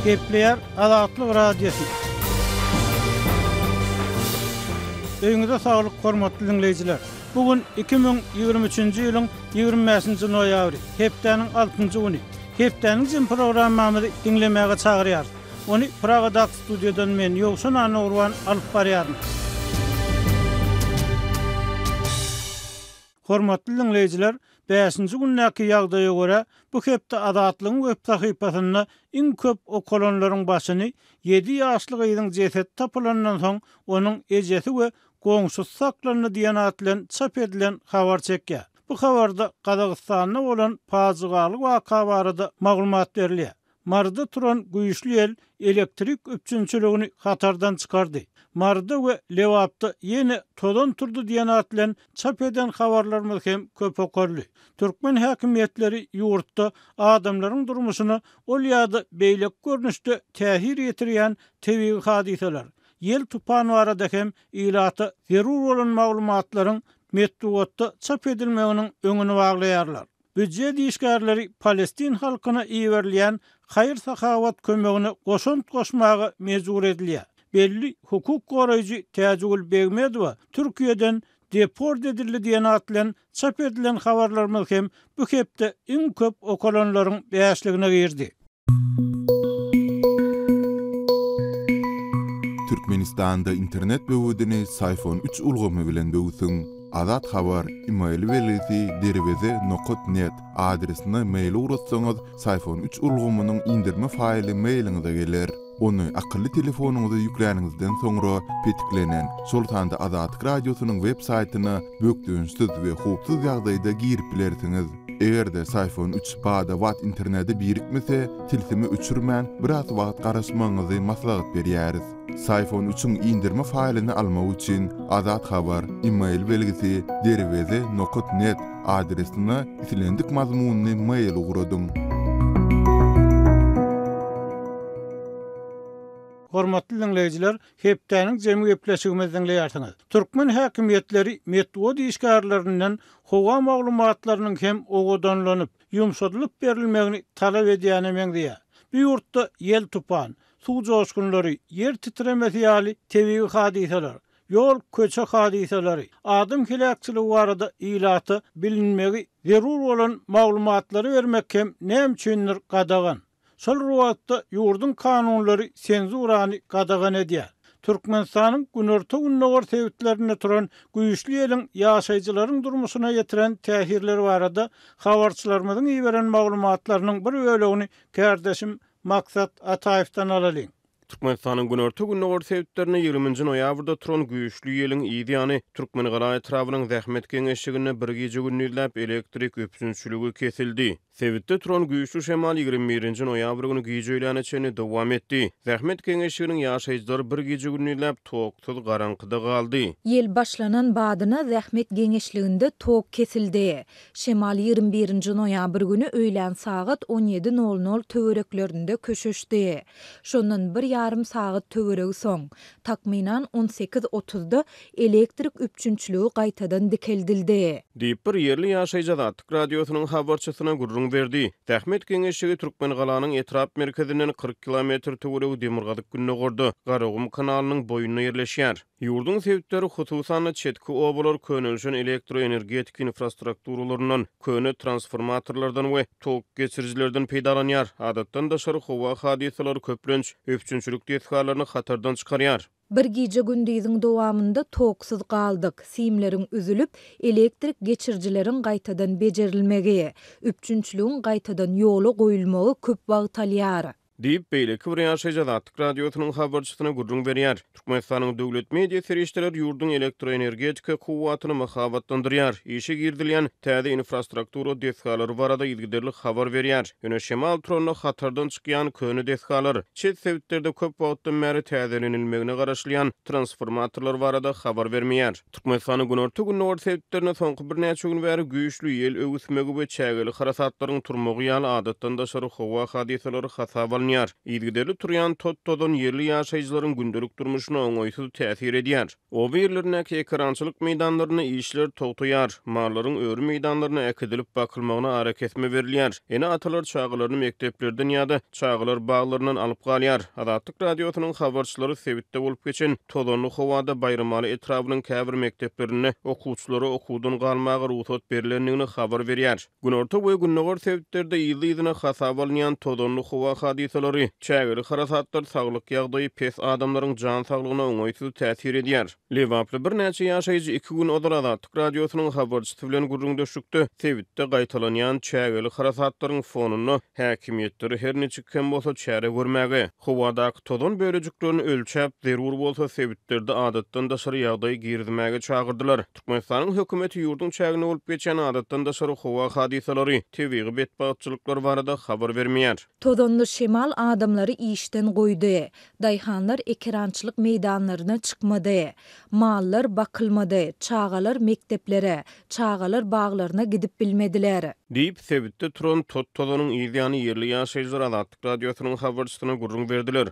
Gepleýär Azatlyk Radiosy. Öýüňize saglyk hormatly diňleýjiler. Bu gün 2023-nji ýylyň 25-nji noýabry, hepdäniň altynjy güni. Hepdäniň jemi programmamyzy diňlemäge çagyrýarys. Ony Pragadaky studiýadan men, Ýowşan Annagurban alyp barýaryn. Hormatly diňleýjiler, bäşinji gündäki ýagdaýa görä, bu hepde Azatlygyň web sahypasynda iň köp okalanlaryň başyny ýedi ýaşly gyzyň jesedi tapylandan soň onuň ejesi we goňşusy saklandy diýen at bilen çap edilen habar çekýär. Bu habarda Gazagystanda bolan pajygaly waka barada maglumat berilýär. Maryda turan güýçli ýel elektrik üpjünçiligini hatardan çykardy. Maryda we Lebapda ýene tozan turdy diýen at bilen çap eden habarlarymyz hem köp okaldy. Türkmen häkimiýetleri ýurtda adamlaryň durmuşyna ol ýa-da beýleki görnüşde täsir ýetirýän tebigy hadysalar, ýel-tupan barada hem ilata zerur bolan maglumatlaryň metbugatda çap edilmeginiň öňüni baglaýarlar. Býujet işgärleri palestin halkyna iberilýän haýyr-sahawat kömegine goşant goşmaga mejbur edilýär. Belli hukuk goraýjy Täjigül Begmedowa Türkiýeden deport edildi diýen at bilen çap edilen habarlarymyz hem bu hepde iň köp okalanlaryň bäşligine girdi. Türkmenistanda internet böwedini Syfon üç ulgamy bilen böwsüň. Azat Habar, email belgisi derweze nokat net, adresine mail ugratsaňyz, Syfon üç ulgamynyň indirme faýly mailiňize geler. Ony akylly telefonyňyza ýükläniňizden soňra petiklenen, şol sanda Azatlyk Radiosynyň web saýtyna bökdençsiz we howpsuz ýagdaýda girip bilersiňiz. Eger-de Syfon üç bada-bat internete birikmese, tilsimi öçürmän, biraz wagt garaşmagyňyzy maslahat berýäris. Syfon üçiň indirme faýlyny almak üçin Azat Habar, email belgisi, derweze nokat net adresine islendik mazmunly mail ugradyň. Hormatly diňleýjiler, hepdäniň jemi gepleşigimizi diňleýärsiňiz. Türkmen häkimiýetleri metbugat işgärlerinden howa maglumatlarynyň hem owadanlanyp, ýumşadylyp berilmegini talap edýäne meňzeýär. Bu ýurtda ýel-tupan, suw joşgunlary, ýer titremesi ýaly tebigy hadysalar, ýol, köçe hadysalary, adam heläkçiligi barada ilata bilinmegi zerur bolan maglumatlary bermek hem näme üçindir gadagan. Şol bir wagtda ýurduň kanunlary senzurany gadagan edýär. Türkmenistanyň günorta-gündogar sebitlerinde turan güýçli ýeliň ýaşaýjylaryň durmuşyna ýetiren täsirleri barada habarçylarymyzyň iberen maglumatlarynyň bir bölegini kärdeşim Maksat Ataýewden alalyň. Türkmenistanyň günorta-gündogar sebitlerinde ýigriminji noýabrda turan güýçli ýeliň yz ýany, Türkmengala etrabynyň Zähmet geňeşliginde bir gije-gündizläp elektrik üpjünçiligi kesildi. Sebitde turan güýçli şemal 21-nji noýabr güni giç öýläne çenli dowam etdi. Zähmet geňeşliginiň ýaşaýjylary bir gije-gündizläp toksuz garaňkyda galdy. Ýel başlanan badyna Zähmet geňeşliginde tok kesildi. Şemal 21-nji noýabr güni öýlän sagat on ýedi nol nol töwereklerinde köşeşdi. Şondan bir ýarym sagat töweregi soň, takmynan on sekiz otuzda elektrik üpjünçiligi gaýtadan dikeldildi. Diýip, bir ýerli ýaşaýjy Azatlyk Radiosynyň habarçysyna gürrüň berdi. Zähmet geňeşligi Türkmengalanyň etrap merkezinden 40 kilometr töweregi demirgazyk-gündogarda, Garagum kanalynyň boýunda ýerleşýär. Ýurduň sebitleri, hususan-da, çetki obalar könelişen elektroenergetika infrastrukturalaryndan, köne transformatorlardan we tok geçirijilerden peýdalanýar. Adatdan daşary howa hadysalary köplenç üpjünçilik desgalaryny hatardan çykarýar. Bir gije-gündiziň dowamynda toksuz galdyk, simleriň üzülip, elektrik geçirijileriň gaýtadan bejerilmegi, üpjünçiligiň gaýtadan ýola goýulmagy köp wagt alýar. Diýip, beýleki bir ýaşaýjy Azatlyk Radiosynyň habarçysyna gürrüň berýär. Türkmenistanyň döwlet media serişdeleri ýurduň elektroenergetika kuwwatyny mahabatlandyrýar, işe girizilýän täze infrastruktura desgalary barada yzygiderli habar berýär. Ýöne şemal turanda hatardan çykýan köne desgalar, çet sebitlerde köp wagtdan bäri täzelenilmegine garaşylýan transformatorlar barada habar bermeýär. Türkmenistanyň günorta-gündogar sebitlerinde soňky birnäçe gün bäri güýçli ýel öwüsmegi we çägeli harasatlaryň turmagy ýaly adatdan daşary howa hadysalary hasaba alynýar. alynýar. Yzygiderli turýan tot-tozan ýerli ýaşaýjylaryň gündelik durmuşyna oňaýsyz täsir edýär. Oba ýerlerindäki ekerançylyk meýdanlarynda işler togtaýar, mallaryň öri meýdanlaryna äkidilip bakylmagyna arakesme berilýär. Ene-atalar çagalaryny mekdeplerden ýa-da çagalar baglaryndan alyp galýar. Azatlyk Radiosynyň habarçylary sebitde bolup geçen tozanly howada Baýramaly etrabynyň käbir mekdeplerinde okuwçylara okuwdan galmaga rugsat berlendigini habar berýär. Günorta we gündogar sebitlerde yzly-yzyna hasaba alynýan tozanly howa hadysalary, çägeli harasatlar saglyk ýagdaýy pes adamlaryň jan saglygyna oňaýsyz täsir edýär. Lebaply birnäçe ýaşaýjy iki gün ozal Azatlyk Radiosynyň habarçysy bilen gürrüňdeşlikde sebitde gaýtalanýan çägeli harasatlaryň fonunda häkimiýetleri her niçik hem bolsa çäre görmäge, howadaky tozan bölejiklerini ölçäp, zerur bolsa sebitlerde adatdan daşary ýagdaý girizmäge çagyrdylar. Türkmenistanyň hökümeti ýurduň çäginde bolup geçýän adatdan daşary howa hadysalary, tebigy betbagtçylyklar barada habar bermeýär. Tozanly şemal adamlary işden goýdy. Daýhanlar ekerançylyk meýdanlaryna çykmady. Mallar bakylmady, çagalar mekdeplere, çagalar baglaryna gidip bilmediler. Diýip, sebitde turan tot-tozanyň yz ýany ýerli ýaşaýjylar Azatlyk Radiosynyň habarçysyna gürrüň berdiler.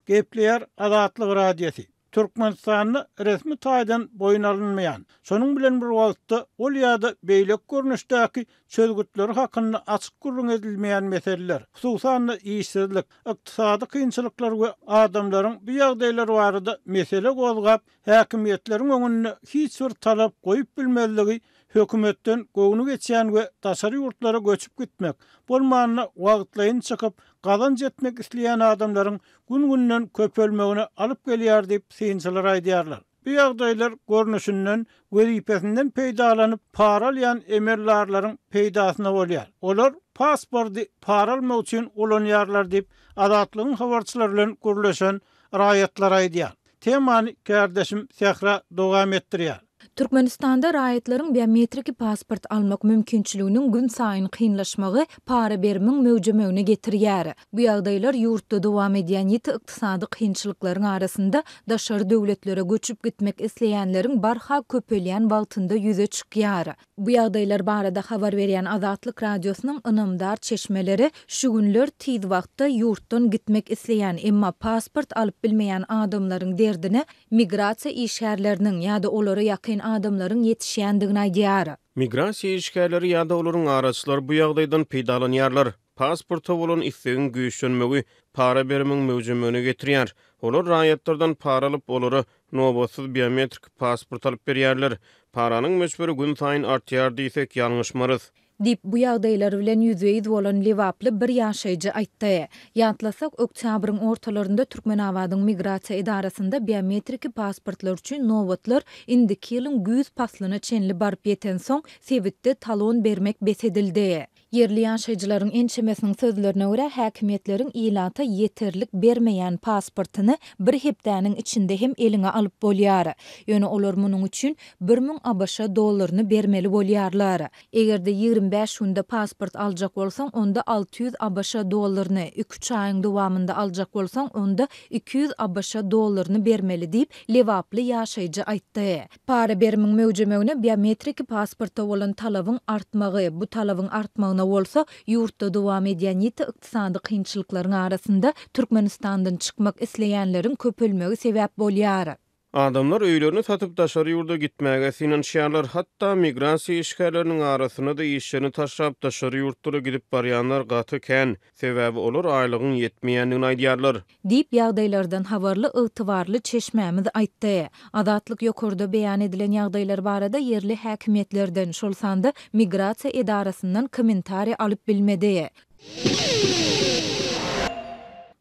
Gepleýär Azatlyk Radiosy. Türkmenistanda resmi taýdan boýun alynmaýan, şonuň bilen bir wagtda ol ýa-da beýleki görnüşdäki çözgütleri hakynda açyk gürrüň edilmeýän meseleler, hususan-da işsizlik, ykdysady kynçylyklar we adamlaryň bu ýagdaýlar barada mesele gozgap, häkimiýetleriň öňünde hiç bir talap goýup bilmezligi hökümetden göwni geçýän we daşary ýurtlara göçüp gitmek, bolmanda wagtlaýyn çykyp, gazanç etmek isleýän adamlaryň gün-günden köpelmegine alyp gelýär diýip, synçylar aýdýarlar. Bu ýagdaýlar görnüşinden wezipesinden peýdalanyp para alýan emeldarlaryň peýdasyna bolýar. Olar pasporty para almak üçin ulanýarlar diýip, Azatlygyň habarçylary bilen gürleşen raýatlar aýdýar. Temany kärdeşim Sähra dowam etdirýär. Türkmenistanda raýatlaryň biometriki pasport almak mümkinçiliginiň günsaýyn kynlaşmagy para berimiň möwjemegine getirýär. Bu ýagdaýlar ýurtda dowam edýän ýiti ykdysady kynçylyklaryň arasynda daşary döwletlere göçüp gitmek isleýänleriň barha köpelýän wagtynda ýüze çykýar. Bu ýagdaýlar barada habar berýän Azatlyk Radiosynyň ynamdar çeşmeleri şu günler tiz wagtda ýurtdan gitmek isleýän, emma pasport alyp bilmeýän adamlaryň derdine migrasiýa işgärleriniň ýa-da olara ýakyn adamlaryň ýetişýändigini aýdýar. Migrasiýa işgärleri ýa-da olaryň araçylary bu ýagdaýdan peýdalanýarlar. Pasporta bolan islegiň güýçlenmegi para berimiň möwjemegine getirýär. Olar raýatlardan para alyp, olara nobatsyz biometrik pasport alyp berýärler. Paranyň möçberi günsaýyn artýar diýsek, ýalňyşmarys. Diýip, bu ýagdaýlar bilen ýüzbe-ýüz bolan lebaply bir ýaşaýjy aýtdy. Ýatlasak, oktýabryň ortalarynda Türkmenabadyň migrasiýa edarasynda biometriki pasportlar üçin nobatlar indiki ýylyň güýz paslyna çenli baryp ýetensoň, sebitde talon bermek bes edildi. Ýerli ýaşaýjylaryň ençemesiniň sözlerine görä, häkimiýetleriň ilata ýeterlik bermeýän pasportyny bir hepdäniň içinde hem eliňe alyp bolýar. Ýöne olar munuň üçin 1000 ABŞ dollaryny bermeli bolýarlar. Eger-de 25 günde pasport aljak bolsaň, onda 600 ABŞ dollaryny, iki-üç aýyň dowamynda aljak bolsaň, onda 200 ABŞ dollaryny bermeli diýip, lebaply ýaşaýjy aýtdy. Para berimiň möwjemegine biometriki pasporta bolan talabyň artmagy, bu talabyň artmagyna bolsa, ýurtda dowam edýän ýiti ykdysady kynçylyklaryň arasynda Türkmenistandan çykmak isleýänleriň köpelmegi sebäp bolýar. Adamlar öýlerini satyp daşary ýurda gitmäge synanyşýarlar. Hatda migrasiýa işgärleriniň arasynda-da işlerini taşlap daşary ýurtlara gidip barýanlar gaty kän. Sebäbi olar aýlygyň ýetmeýändigini aýdýarlar. Diýip, ýagdaýlardan habarly ygtybarly çeşmämiz aýtdy. Azatlyk ýokarda beýan edilen ýagdaýlar barada ýerli häkimiýetlerden, şol sanda migrasiýa edarasyndan kommentariý alyp bilmedi.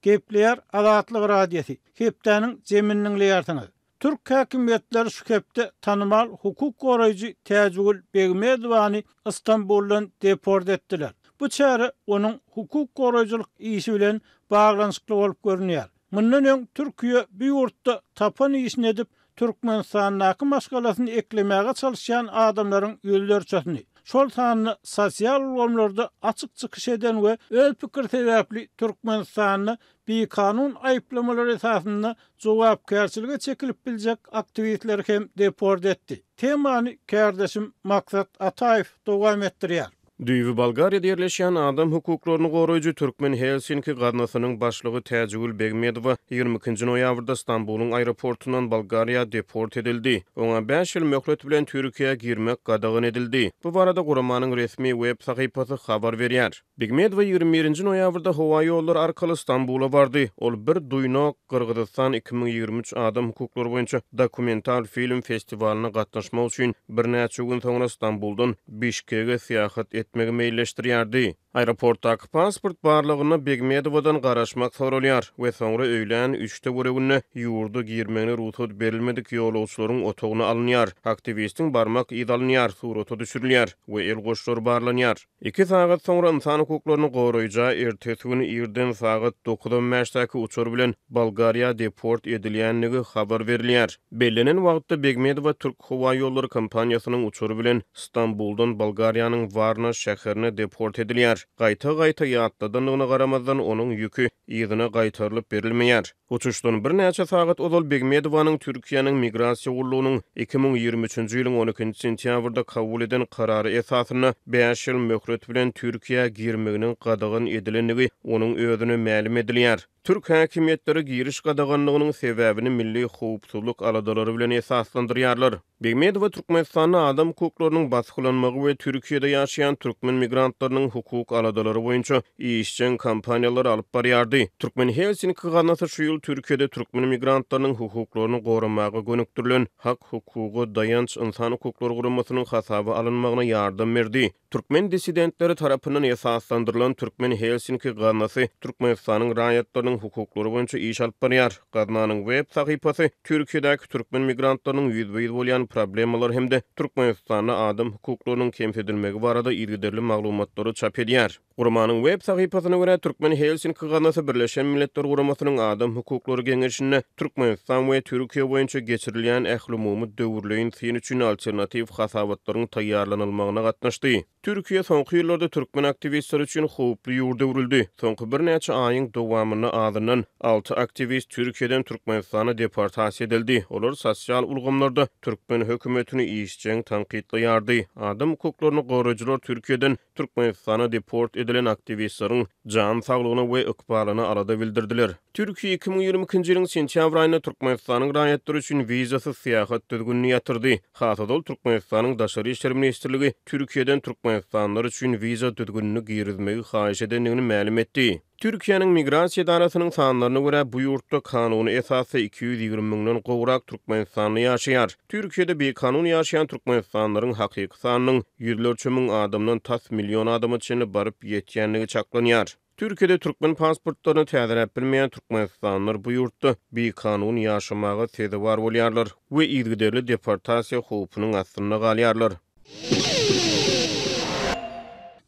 Gepleýär Azatlyk Radiosy, Hepdäniň jemini diňleýärsiňiz. Türk häkimiýetleri şu hepde tanymal hukuk goraýjy Täjigül Begmedowany Stambuldan deport etdiler. Bu çäre onuň hukuk goraýjylyk işi bilen baglanyşykly bolup görünýär. Mundan öň Türkiýe bu ýurtda tapan işini edip, Türkmenistandaky maşgalasyny eklemäge çalyşýan adamlaryň ýüzlerçesini, şol sanda sosial ulgamlarda açyk çykyş eden we öz pikiri sebäpli Türkmenistanda bikanun aýyplamalar esasynda jogapkärçilige çekilip biljek aktiwistleri hem deport etdi. Temany kärdeşim Maksat Ataýew dowam etdirýär. Düýbi Bolgariýada ýerleşýän adam hukuklaryny goraýjy Türkmen Helsinki gaznasynyň başlygy Täjigül Begmedowa 22-nji noýabrda Stambulyň aeroportundan Bolgariýa deport edildi. Oňa bäş ýyl möhlet bilen Türkiýä girmek gadagan edildi. Bu barada guramanyň resmi web sahypasy habar berýär. Begmedowa 21-nji noýabrda howa ýollary arkaly Stambula bardy. Ol Bir duýnok, Gyrgyzystan 2023 adam hukuklary boýunça dokumental film festiwalyna gatnaşmak üçin birnäçe gün soňra Stambuldan Bişkege syýahat etmegi meýilleşdirýärdi. Aeroportdaky pasport barlagynda Begmedowadan garaşmak soralýar we soňra öýlän üç töwereginde ýurda girmegine rugsat berilmedik ýolagçylaryň otagyna alynýar. Aktiwistiň barmak yzy alynýar, surata düşürilýär we el goşlary barlanýar. Iki sagat soňra ynsan hukuklaryny goraýja ertesi gün irden sagat dokuz on bäşdäki uçar bilen Bolgariýa deport edilýändigi habar berilýär. Bellenen wagtda Begmedowa Türk howa ýollary kompaniýasynyň uçary bilen Stambuldan Bolgariýanyň Warna şäherine deport edilýär. Gaýta-gaýta ýatladandygyna garamazdan, onuň ýüki yzyna gaýtarylyp berilmeýär. Uçuşdan birnäçe sagat ozal Begmedowanyň Türkiýäniň Migrasiýa gullugynyň 2023-nji ýylyň on ikinji sentýabrda kabul eden karary esasynda bäş ýyl möhlet bilen Türkiýä girmeginiň gadagan edilendigi onuň özüne mälim edilýär. Türk häkimiýetleri giriş gadaganlygynyň sebäbini milli howpsuzlyk aladalary bilen esaslandyrýarlar. Begmedowa Türkmenistanda adam hukuklarynyň basgylanmagy we Türkiýede ýaşaýan türkmen migrantlarynyň hukuk aladalary boýunça işjeň kampaniýalary alyp barýardy. Türkmen Helsinki gaznasy şu ýyl Türkiýede türkmen migrantlarynyň hukuklaryny goramaga gönükdirilen Hak-hukuga daýanç ynsan hukuklary guramasynyň hasaba alynmagyna ýardam berdi. Türkmen dissidentleri tarapyndan esaslandyrylan Türkmen Helsinki gaznasy Türkmenistanyň raýatlarynyň hukuklary boýunça iş alyp barýar. Gaznanyň web sahypasy Türkiýedäki türkmen migrantlarynyň ýüzbe-ýüz bolýan problemalary hem-de Türkmenistanda adam hukuklarynyň kemsidilmegi barada yzygiderli maglumatlary çap edýär. Guramanyň web sahypasyna görä, Türkmen Helsinki gaznasy Birleşen Milletler Guramasynyň Adam hukuklary geňeşinde Türkmenistan we Türkiýe boýunça geçirilýän ählumumy döwürleýin syn üçin alternatiw hasabatlaryň taýýarlanylmagyna gatnaşdy. Türkiýe soňky ýyllarda türkmen aktiwistleri üçin howply ýurda öwrüldi. Soňky birnäçe aýyň dowamynda azyndan alty aktiwist Türkiýeden Türkmenistana deportasiýa edildi. Olar sosial ulgamlarda türkmen hökümetini işjeň tankytlaýardy. Adam hukuklaryny goraýjylar Türkiýeden Türkmenistana deport edilen aktiwistleriň jan saglygyna we ykbalyna alada bildirdiler. Türkiýe 2022-nji ýylyň sentýabr aýynda Türkmenistanyň raýatlary üçin wizasyz syýahat düzgünini ýatyrdy. Has ozal Türkmenistanyň Daşary işler ministrligi Türkiýeden türkmenistanlylar üçin wiza düzgünini girizmegi haýyş edendigini mälim etdi. Türkiýäniň Migrasiýa edarasynyň sanlaryna görä, bu ýurtda kanuny esasda 220 müňden gowrak türkmenistanly ýaşaýar. Türkiýede bikanun ýaşaýan türkmenistanlylaryň hakyky sanynyň ýüzlerçe müň adamdan tas million adama çenli baryp ýetýändigi çaklanýar. Türkiýede türkmen pasportlaryny täzeläp bilmeýän türkmenistanlylar bu ýurtda bikanun ýaşamaga sezewar bolýarlar we yzygiderli deportasiýa howpunyň astynda galýarlar.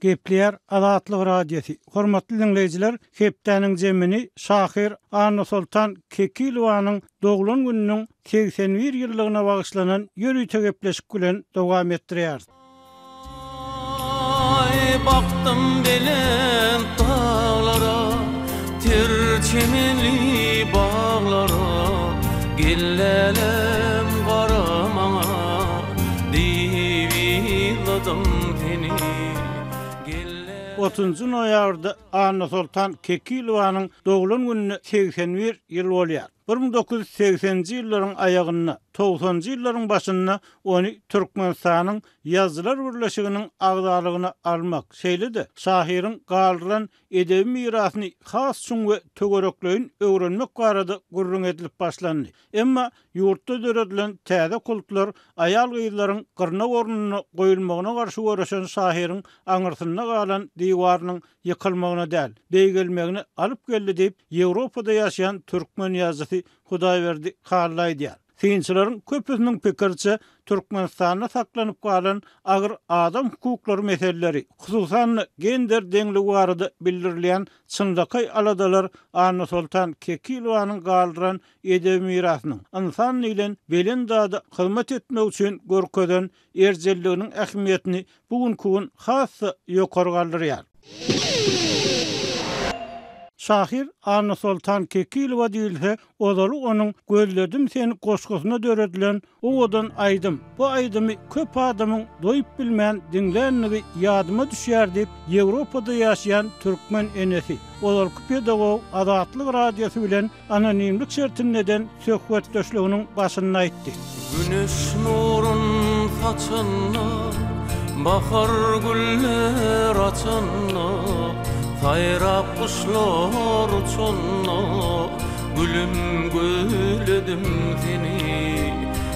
Gepleýär Azatlyk Radiosy. Hormatly diňleýjiler, hepdäniň jemini şahyr Annasoltan Kekilowanyň doglan gününiň 81 ýyllygyna bagyşlanan ýörite gepleşik bilen dowam etdirýäris. Aý bakdym belent daglara, Ter çemenli baglara, Gel lälem gara maňa, Diýip yzladym seni. Gel lälem. Otuzynjy noýabrda Annasoltan Kekilowanyň doglan gününe 81 ýyl bolýar. 1980-nji ýyllaryň aýagynda, togsanjy ýyllaryň başynda ony Türkmenistanyň Ýazyjylar birleşiginiň agzalygyna almak, şeýle-de şahyryň galdyran edebi mirasyny has çuň we töwerekleýin öwrenmek barada gürrüň edilip başlandy. Emma ýurtda döredilen täze kultlar aýal-gyzlaryň gyrnak ornunda goýulmagyna garşy göreşen şahyryň aňyrsynda galan diwarynyň ýykylmagyna däl, beýgelmegine alyp geldi diýip, Ýewropada ýaşaýan türkmen ýazyjysy Hudaýberdi Hally aýdýar. Synçylaryň köpüsiniň pikiriçe, Türkmenistanda saklanyp galan agyr adam hukuklary meseleleri, hususan-da, gender deňligi barada bildirilýän çynlakaý aladalar Annasoltan Kekilowanyň galdyran edebi mirasynyň, ynsan diýlen belent zada hyzmat etmek üçin görkezen erjelliginiň ähmiýetini bu günki gün has-da ýokary galdyrýar. Şahyr Annasoltan Kekilowa diýilse, ozaly onuň Gözledim seni goşgusyna döredilen owadan aýdym, bu aýdymy köp adamyň doýup bilmän diňländigi ýadyma düşýär diýip, Ýewropada ýaşaýan türkmen enesi, ozalky pedagog Azatlyk Radiosy bilen anonimlik şertinde eden söhbetdeşliginiň başynda aýtdy. Güneş nurun saçanda, bahar güller açanda, saýrap guşlar uçanda, gülüm gözledim seni.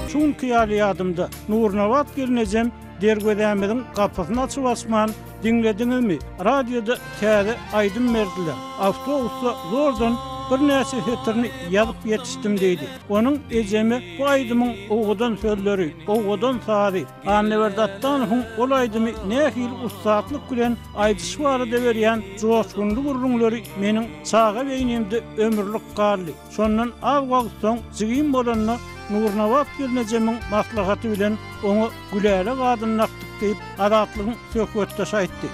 Şu günki ýaly ýadymda, Nurnabat gelnejem derwezämiziň gapysyny açyp-açman, Diňlediňizmi, radioda täze aýdym berdiler. Awtobusda zordan birnäçe setirini ýazyp ýetişdim diýdi. Onuň ejeme bu aýdymyň owadan sözleri, owadan sazy, Annaberdi Atdanowyň ol aýdymy nähili ussatlyk bilen aýdyşy barada berýän joşgunly gürrüňleri meniň çaga beýnimde ömürlik galdy. Şondan az wagt soň jigim bolanda Nurnabat gelnejemiň maslahaty bilen oňa Gülälek adyny dakdyk diýip, Azatlygyň söhbetdeşi aýtdy.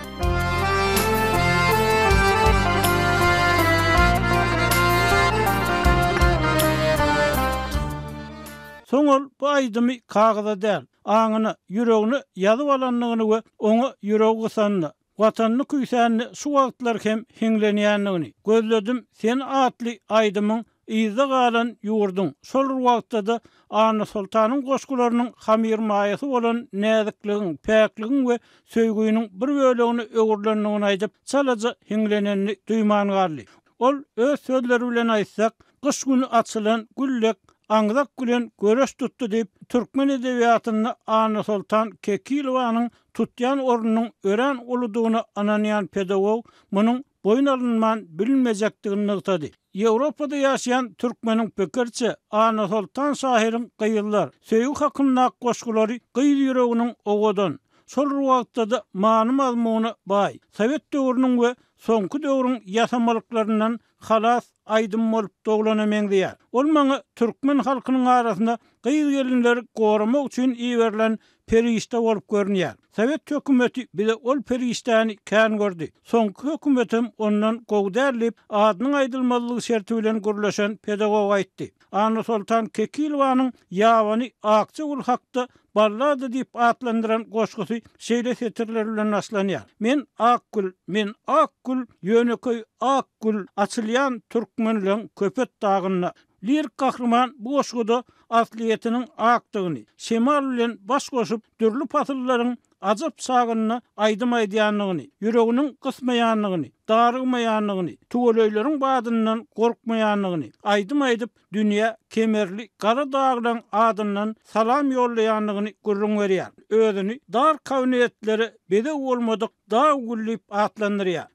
Soň ol bu aýdymy kagyza däl, aňyna, ýüregine ýazyp alandygyny we oňa ýüregi gysanyny, Watanyny küýsände şu wagtlar hem hiňlenýändigini, Gözledim seni atly aýdymyň yzda galan ýurduň, şol bir wagtda-da Annasoltanyň goşgularynyň hamyrmaýasy bolan näzikligiň, päkligiň we söýgüniň bir bölegine öwrülendigini aýdyp, çalaja hiňlenenini duýman galdy. Ol öz sözleri bilen aýtsak, gyş güni açylan gül dek aňzak bilen göreş tutdy diýip, türkmen edebiýatynda Annasoltan Kekilowanyň tutýan ornunyň örän uludygyna ynanýan pedagog munuň boýun alynman bilinmejekdigini nygtady. Ýewropada ýaşaýan türkmeniň pikiriçe, Annasoltan şahyryň gyzlar, söýgi hakyndaky goşgulary gyz ýüreginiň owadan, şol bir wagtda-da many-mazmuna baý, sowet döwrüniň we soňky döwrüň ýasamalyklaryndan halas aýdym bolup doglana meňzeýär. Ol maňa türkmen halkynyň arasynda gyz-gelinleri goramak üçin iberilen perişde bolup görünýär. Sowet hökümeti bize ol perişdäni kän gördi. Soňky hökümetem ondan gowy däl diýip, adynyň aýdylmazlygy şerti bilen gürleşen pedagog aýtdy. Annasoltan Kekilowanyň Ýabany akja gül hakda ballada diýip atlandyran goşgusy şeýle setirler bilen başlanýar, Men ak gül, men ak gül, ýönekeý ak gül, açylýan türkmenleň Köpet dagynda. Lirik gahryman bu goşguda aslyýetiniň akdygyny, şemal bilen baş goşup, dürli pasyllaryň ajap çagynda aýdym aýdýandygyny, ýüreginiň gysmaýandygyny, darygmaýandygyny, tüweleýleriň badyndan gorkmaýandygyny, aýdym aýdyp, dünýä kemerli gara daglaň adyndan salam ýollaýandygyny gürrüň berýär. Özüni dar kabinetlere bezeg bolmadyk dag güli diýip atlandyrýar.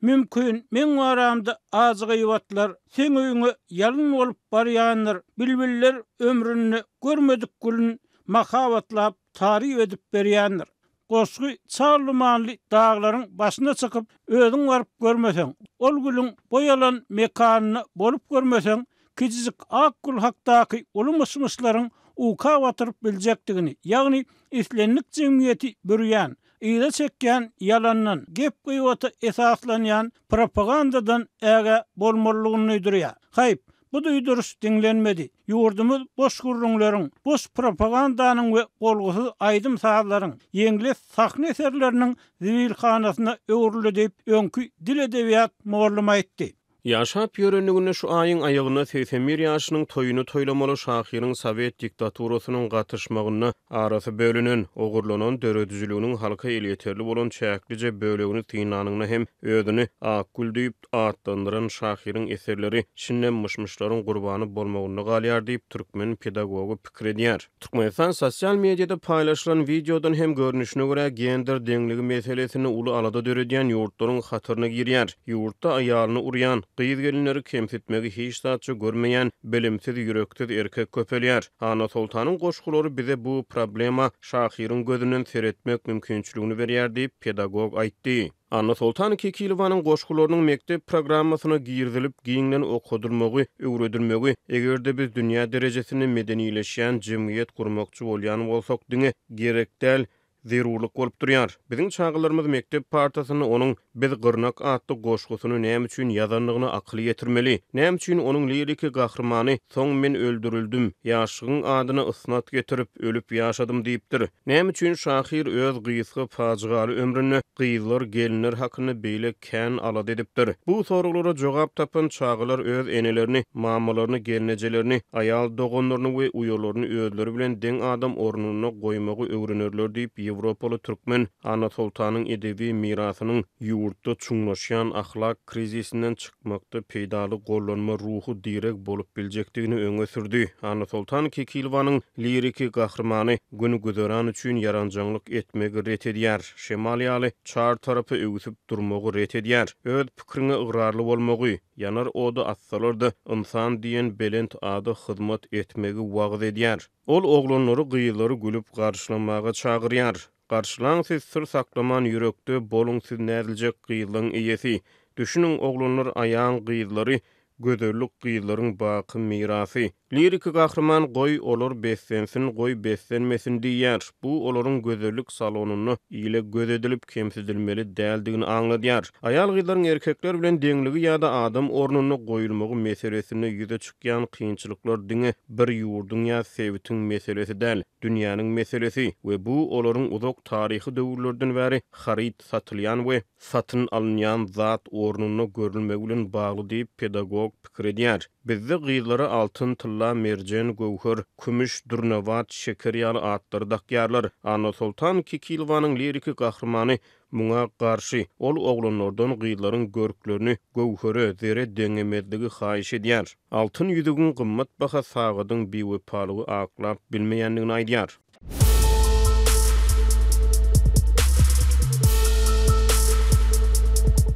Mümkin, meň baramda ajy gybatlar seň öýüňe ýalyn bolup barýandyr, bilbiller ömründe görmedik gülün mahabatlap taryp edip berýändir. Goşgy çal dumanly daglaryň başyna çykyp, özüň baryp görmeseň, ol gülüň boý alan mekanynda bolup görmeseň, kiçijik ak gül hakdaky uly myş-myşlaryň uka batyryp biljekdigini, ýagny islendik jemgyýeti bürýän, yza çekýän ýalandan, gep-gybata esaslanýan propagandadan ägä bolmalydygyny duýdurýar. Haýp, bu duýduryş diňlenmedi. Ýurdumyz boş gürrüňleriň, boş propagandanyň we bolgusyz aýdym-sazlaryň, ýeňles sahna eserleriniň zibilhanasyna öwrüldi diýip, öňki dil-edebiýat mugallymy aýtdy. Ýaşap ýörenliginde şu aýyň aýagynda 81 ýaşynyň toýuny toýlamaly şahyryň sowet diktaturasynyň gatyşmagynda arasy bölünen, ogurlanan döredijiliginiň halka elýeterli bolan çäklije bölegini synlanyňda hem özüni Akgül diýip atlandyran şahyryň eserleri şindem myş-myşlaryň gurbany bolmagynda galýar diýip, türkmen pedagogy pikir edýär. Türkmenistan sosial mediada paýlaşylan wideodan hem görnüşine görä, gender deňligi meselesinde uly alada döredýän ýurtlaryň hataryna girýär. Ýurtda aýalyny urýan, gyz-gelinleri kemsitmegi hiç zatça görmeýän bilimsiz, ýüreksiz erkek köpelýär. Annasoltanyň goşgulary bize bu problema şahyryň gözünden seretmek mümkinçiligini berýär diýip, pedagog aýtdy. Annasoltan Kekilowanyň goşgularynyň mekdep programmasyna girizilip, giňden okadylmagy, öwredilmegi, eger-de biz dünýä derejesinde medenileşýän jemgyýet gurmakçy bolýan bolsak, diňe gerek däl, zerurlyk bolup durýar. Biziň çagalarymyz mekdep partasynda onuň Biz gyrnak atly goşgusyny näme üçin ýazandygyna akyl ýetirmeli. Näme üçin onuň liriki gahrymany Soň men öldürildim, ýaşlygyň adyna ysnat getirip, ölüp ýaşadym diýipdir? Näme üçin şahyr öz gysga, pajygaly ömründe gyzlar, gelinler hakynda beýle kän alada edipdir? Bu soraglara jogap tapan çagalar öz enelerini, mamalaryny, gelnejelerini, aýal doganlaryny we uýalaryny özleri bilen deň adam ornunda goýmagy öwrenerler diýip, ýewropaly türkmen Annasoltanyň edebi mirasynyň ýurtda çuňlaşýan ahlak krizisinden çykmakda peýdaly gollanma ruhy direg bolup biljekdigini öňe sürdi. Annasoltan Kekilowanyň liriki gahrymany gün-güzeran üçin ýaranjaňlyk etmegi ret edýär, şemal ýaly çar tarapa öwsüp durmagy ret edýär, öz pikiriňe ygrarly bolmagy, ýanar oda atsalar-da, ynsan diýen belent ada hyzmat etmegi wagyz edýär. Ol oglanlary, gyzlary gülüp garşylamaga çagyrýar. Garşylaň siz syr saklaman ýürekde boluň siz näziljek gyzlaň eýesi. Düşüniň oglanlar aýaň gyzlary gözellik gyzlaryň baky mirasy. Liriki gahryman goý olar beslensin goý beslenmesin diýýär. Bu olaryň gözellik salonynda ile göz edilip kemsidilmeli däldigini aňladýar. Aýal-gyzlaryň erkekler bilen deňligi ýa-da adam ornunda goýulmagy meselesinde ýüze çykýan kynçylyklar diňe bir ýurduň ýa sebitiň meselesi däl, dünýäniň meselesi we bu olaryň uzak taryhy döwürlerden bäri haryt satylýan we satyn alynýan zat ornunda görülmegi bilen bagly diýip, pedagog pikir edýär. Bizde gyzlara altyn, tylla, merjen, göwher, kümüş, dürnabat, şeker ýaly atlary dakýarlar. Annasoltan Kekilowanyň liriki gahrymany Muňa garşy, ol oglanlardan gyzlaryň görklerini göwhere, zere deňemezligi haýyş edýär. Altyn ýüzügiň gymmat baha sagadyň biwepalygy aklap bilmeýändigini aýdýar.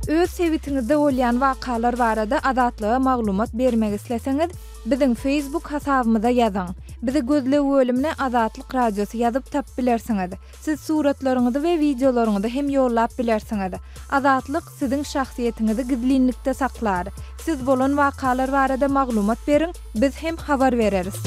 Öz sebitiňizde bolýan wakalar barada Azatlyga maglumat bermek isleseňiz, biziň Facebook hasabymyza ýazyň. Bizi gözleg bölümine Azatlyk Radiosy ýazyp tapyp bilersiňiz. Siz suratlaryňyzy we wideolaryňyzy hem ýollap bilersiňiz. Azatlyk siziň şahsyýetiňizi gizlinlikde saklar. Siz bolan wakalar barada maglumat beriň, biz hem habar bereris.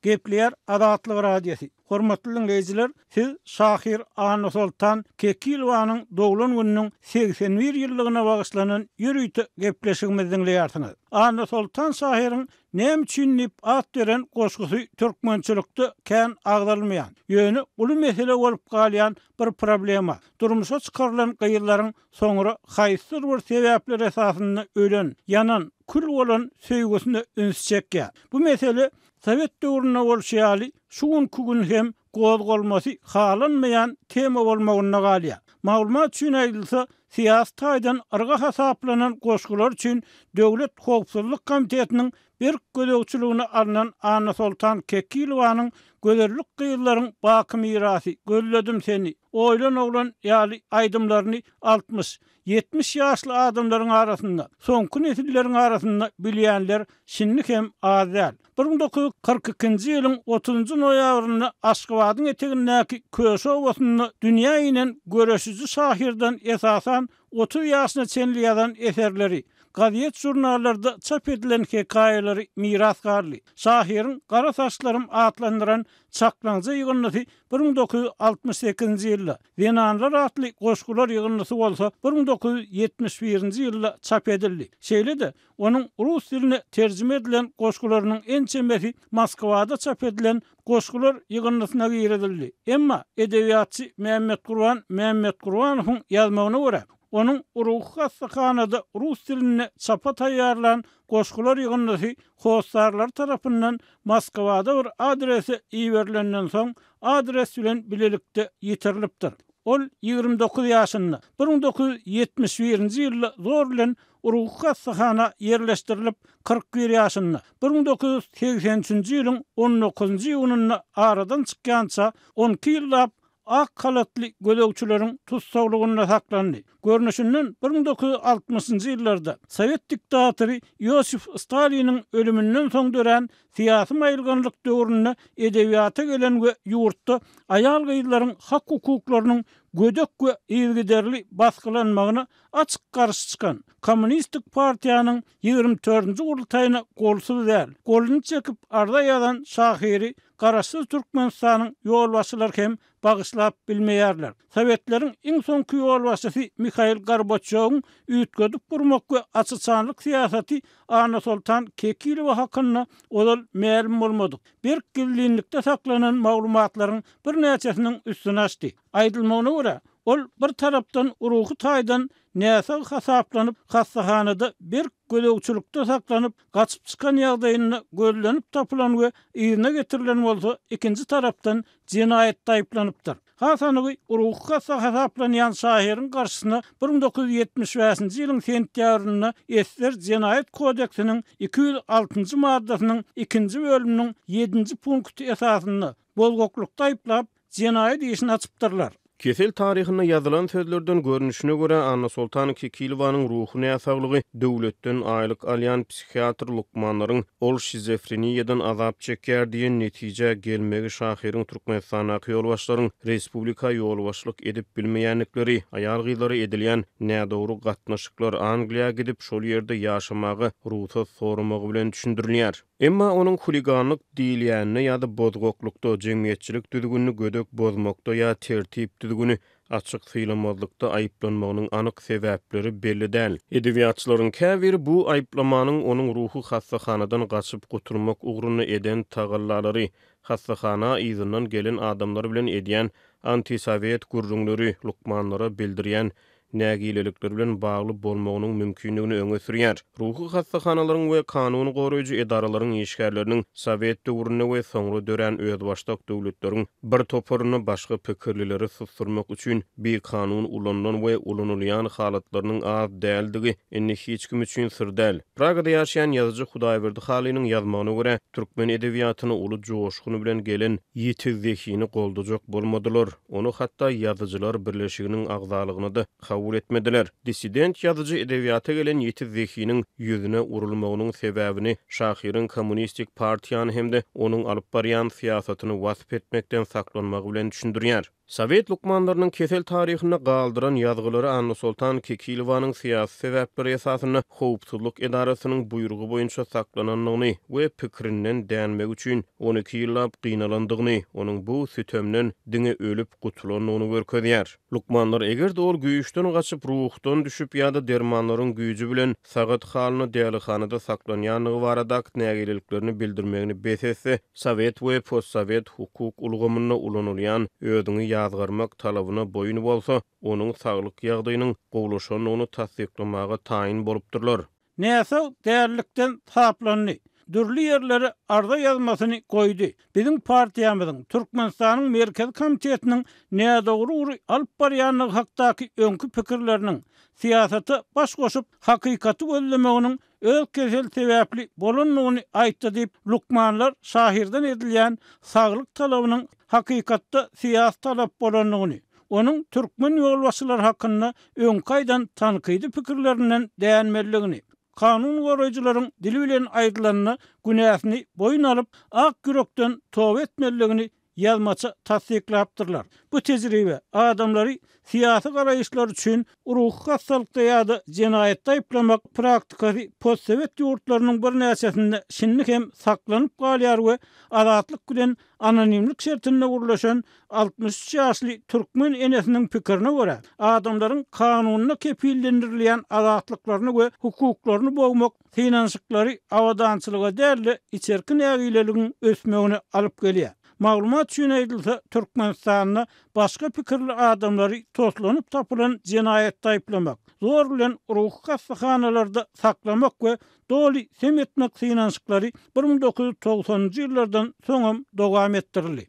Gepleýär Azatlyk Radiosy. Hormatly diňleýjiler, siz şahyr Annasoltan Kekilowanyň doglan gününiň 81 ýyllygyna bagyşlanan ýörite gepleşigimizi diňleýärsiňiz. Annasoltan şahyryň Näme üçin diýip at beren goşgusy türkmençilikde kän agzalmaýan, ýöne uly mesele bolup galýan bir problema, durmuşa çykarylan gyzlaryň soňra haýsydyr bir sebäpler esasynda ölen, ýanan, kül bolan söýgüsine üns çekýär. Bu mesele sowet döwründe bolşy ýaly şu günki gün hem gozgalmasy halanmaýan tema bolmagynda galýar. Maglumat üçin aýdylsa, syýasy taýdan yrga hasaplanan goşgular üçin Döwlet howpsuzlyk komitetiniň berk gözegçiligine alnan Annasoltan Kekilowanyň Gözellik gyzlaryň baky mirasy, Gözledim seni, Oýlan oglan ýaly aýdymlaryny 60, 70 ýaşly adamlaryň arasynda, soňky nesilleriň arasynda bilýänler şindi hem az däl. 1942-nji ýylyň otuzynjy noýabrynda Aşgabadyň etegindäki Köşi obasynda dünýä inen göreşiji şahyrdan esasan 30 ýaşyna çenli ýazan eserleri, gazet-žurnallarda çap edilen hekaýalary miras galdy. Şahyryň Gara saçlarym atlandyran çaklaňja ýygyndysy 1968-nji ýylda, Zenanlar atly goşgular ýygyndysy bolsa 1971-nji ýylda çap edildi. Şeýle-de, Onuň rus diline terjime edilen goşgularynyň ençemesi Moskwada çap edilen goşgular ýygyndysyna girizildi. Emma edebiýatçy Mämmetgurban Mämmetgurbanowyň ýazmagyna görä, onuň ruhy hassahanada rus dilinde çapa taýýarlan goşgular ýygyndysy hossarlary tarapyndan Moskwada bir adrese iberilenden soň, adres bilen bilelikde ýitirilipdir. Ol 29 ýaşynda, 1971-nji ýylda zor bilen Ruhy hassahana ýerleşdirilip, 41 ýaşynda, 1983-nji ýylyň on dokuzynjy iýunynda aradan çykýança on iki ýyllap ak halatly gözegçileriň tussaglygynda saklandy. Görnüşinden, 1960-njy ýyllarda sowet diktatory Iosif Staliniň ölüminden soň dörän syýasy maýylganlyk döwründe edebiýata gelen we ýurtda aýal-gyzlaryň hak-hukuklarynyň gödek we yzygiderli basgylanmagyna açyk garşy çykan Kommunistik partiýanyň ýigrimi dördünji gurultaýyna golsuz däl, goluny çekip arza ýazan şahyry Garaşsyz Türkmenistanyň ýolbaşçylary hem bagyşlap bilmeýärler. Sowetleriň iň soňky ýolbaşçysy Mihail Gorbaçýowyň üýtgedip gurmak we açyçanlyk syýasaty Annasoltan Kekilowa hakynda ozal mälim bolmadyk, berk gizlinlikde saklanan maglumatlaryň birnäçesiniň üstüni açdy. Aýdylmagyna görä, ol bir tarapdan ruhy taýdan näsag hasaplanyp, hassahanada berk gözegçilikde saklanyp, gaçyp çykan ýagdaýynda gözlenip tapylan we yzyna getirilen bolsa, ikinji tarapdan jenaýatda aýyplanypdyr. Has anygy, ruhy hassa hasaplanýan şahyryň garşysyna 1975-nji ýylyň sentýabrynda Esser jenaýat kodeksiniň 206-njy maddasynyň ikinji bölüminiň ýedinji punkty esasynda bozgaklykda aýyplap, jenaýat işini açypdyrlar. Kesel taryhynda ýazylan sözlerden görnüşine görä, Annasoltan Kekilowanyň ruhy näsaglygy döwletden aýlyk alýan psihiatr lukmanlaryň ol şizofreniýadan azap çekýär diýen netijä gelmegi şahyryň Türkmenistandaky ýolbaşçylaryň respublika ýolbaşçylyk edip bilmeýändikleri, aýal-gyzlara edilýän nädogry gatnaşyklar, Angliýa gidip, şol ýerde ýaşamaga rugsat soramagy bilen düşündirilýär. Emma onuň huliganlyk diýilýänine ýa-da bozgaklykda, jemgyýetçilik düzgünini gödek bozmakda ýa tertip-düzgüni açyk sylamazlykda aýyplanmagynyň anyk sebäpleri belli däl. Edebiýatçylaryň käbiri bu aýyplamanyň onuň ruhy hassahanadan gaçyp gutulmak ugrunda eden tagallalary, hassahana yzyndan gelen adamlar bilen edýän antisowet gürrüňleri, lukmanlara bildirýän nägilelikleri bilen bagly bolmagynyň mümkindigini öňe sürýär. Ruhy hassahanalaryň we kanun goraýjy edaralaryň işgärleriniň sowet döwründe we soňra dörän özbaşdak döwletleriň bir toparynda başga pikirlileri susdurmak üçin bikanun ulanylan we ulanylýan halatlarynyň az däldigi indi hiç kim üçin syr däl. Pragada ýaşaýan ýazyjy Hudaýberdi Halynyň ýazmagyna görä, türkmen edebiýatyna uly joşgun bilen gelen ýiti zehini goldajak bolmadylar. Ony hatda Ýazyjylar birleşiginiň agzalygyna-da kabul etmediler. Dissident ýazyjy edebiýata gelen ýiti zehiniň ýüzüne urulmagynyň sebäbini şahyryň kommunistik partiýany hem-de onuň alyp barýan syýasatyny wasp etmekden saklanmagy bilen düşündirýär. Sowet lukmanlarynyň kesel taryhynda galdyran ýazgylary Annasoltan Kekilowanyň syýasy sebäpler esasynda howpsuzlyk edarasynyň buýrugy boýunça saklanandygyny we pikirinden dänmegi üçin 12 ýyllap gynalandygyny, onuň bu sütemden diňe ölüp gutulandygyny görkezýär. Lukmanlar eger-de ol güýçden gaçyp, ruhdan düşüp ýa-da dermanlaryň güýji bilen sagat halyna dälihanada saklanýandygy baradaky nägileliklerini bildirmegini bes etse, sowet we postsowet hukuk ulgamynda ulanylýan özüňi ýazgarmak talabyna boýun bolsa, onuň saglyk ýagdaýynyň gowulaşandygyny tassyklamaga taýyn bolupdyrlar. Näsag dälilikden saplandy. Dürli ýerlere arza ýazmasyny goýdy. Biziň partiýamyzyň, Türkmenistanyň Merkezi Komitetiniň nädogry ugry alyp barýandygy hakdaky öňki pikirleriniň, syýasata baş goşup, hakykaty gözlemeginiň öz keseli sebäpli bolandygyny aýtdy diýip, lukmanlar şahyrdan edilýän saglyk talabynyň hakykatda syýasy talap bolandygyny, onuň türkmen ýolbaşçylary hakynda öňki aýdan tankydy pikirlerinden dänmelidigini, kanun goraýjylaryň dili bilen aýdylanda günäsini boýun alyp, ak ýürekden toba etmelidigini ýazmaça tassyklapdyrlar. Bu tejribe, adamlary syýasy garaýyşlary üçin ruhy hassalykda ýa-da jenaýatda aýyplamak praktikasy postsowet ýurtlarynyň birnäçesinde şindi hem saklanyp galýar we Azatlyk bilen anonimlik şertinde gürleşen 63 ýaşly türkmen enesiniň pikirine görä, adamlaryň kanunda kepillendirilýän azatlyklaryny we hukuklaryny bogmak synanyşyklary abadançylyga däl-de, içerki nägileligiň ösmegine alyp gelýär. Maglumat üçin aýdylsa, Türkmenistanda başga pikirli adamlary toslanyp tapylan jenaýatda aýyplamak, zor bilen ruhy hassahanalarda saklamak we doly sem etmek synanyşyklary 1990-njy ýyllardan soňam dowam etdirildi.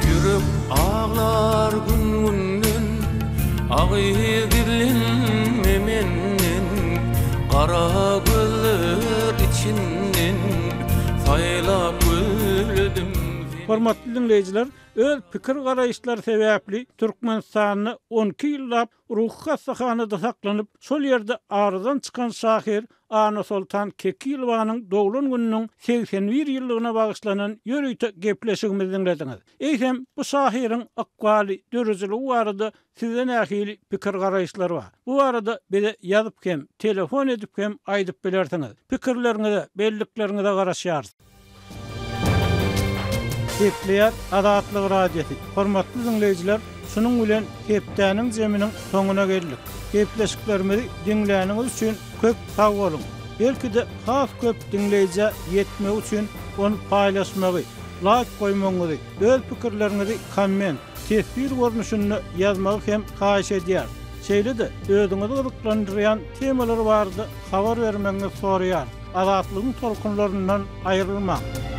Ýürek aglar gün-günden, Agyz gizlenme menden, Gara gözler içinden Saýlap gözledim seni. Hormatly diňleýjiler, öz pikir-garaýyşlary sebäpli Türkmenistanda on iki ýyllap ruhy hassahanada saklanyp, şol ýerde aradan çykan şahyr Annasoltan Kekilowanyň doglan gününiň 81 ýyllygyna bagyşlanan ýörite gepleşigimizi diňlediňiz. Eýsem, bu şahyryň ykbaly, döredijiligi barada sizde nähili pikir-garaýyşlar bar? Bu barada bize ýazyp hem, telefon edip hem aýdyp bilersiňiz. Pikirleriňize, bellikleriňize garaşýarys. Gepleýär Azatlyk Radiosy. Hormatly diňleýjiler, şunuň bilen hepdäniň jeminiň soňuna geldik. Gepleşiklerimizi diňläniňiz üçin köp sag boluň! Belki-de has köp diňleýjä ýetmegi üçin ony paýlaşmagy, laýk goýmagyňyzy, öz pikirleriňizi komment, teswir görnüşinde ýazmagy hem haýyş edýäris. Şeýle-de özüňizi gyzyklandyrýan temalar barada habar bermegiňizi soraýarys. Azatlygyň tolkunlaryndan aýrylmaň!